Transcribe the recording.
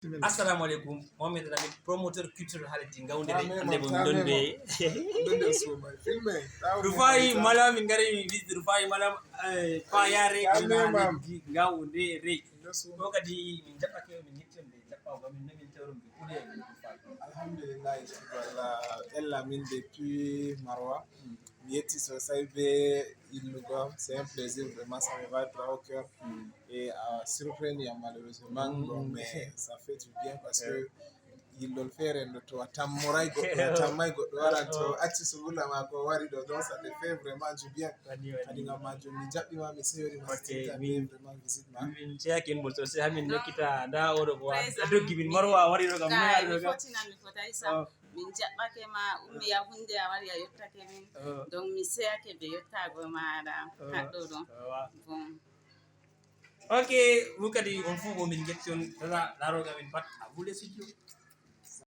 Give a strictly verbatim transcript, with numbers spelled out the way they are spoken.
Assalamu alaikum, Mohamed Rabi, promoteur culturel haaliti Ngaoundéré. Hannde mo min ɗon ɓe Rufai Malam, min ngari min visite Rufai Malam, eh, Pa Yare, Ngaoundéré. Ɗo kadi min jaɓɓake, min njetti on nde jaɓɓago min, no min tawri on ɓe kuuɗe e min Rufai. Alhamdulillah, Allah ella min depuis Marwa. Mi yetti sosai be illugo am. C'est un plaisir, vraiment, ça me va droit au cœur. Et a surprenir am, malheureusement. Bon, mais ça fait du bien parce que illol feere no to a tammoray goɗɗo, a tammay goɗɗo waran, to acci sugulla maako o wari ɗo, donc ça te fait vraiment du bien. Kadi ngam majum mi jaɓɓi ma, mi sewri ma, sittinta be vraiment visite ma. Min ceyaki en mo sosai, hamin nokkita nda oɗo bo a doggi min Marwa a wari ɗo ngam mi fotinan, mi fotai sam. Min jaɓɓake ma, ummi ya hunde a wari a yottake min. Donc mi seyake be yottago maɗa haɗɗo ɗon. Bon. Ok, ɗum kadi on fof ko min njetti on. Tata laroga min pat a bule studio.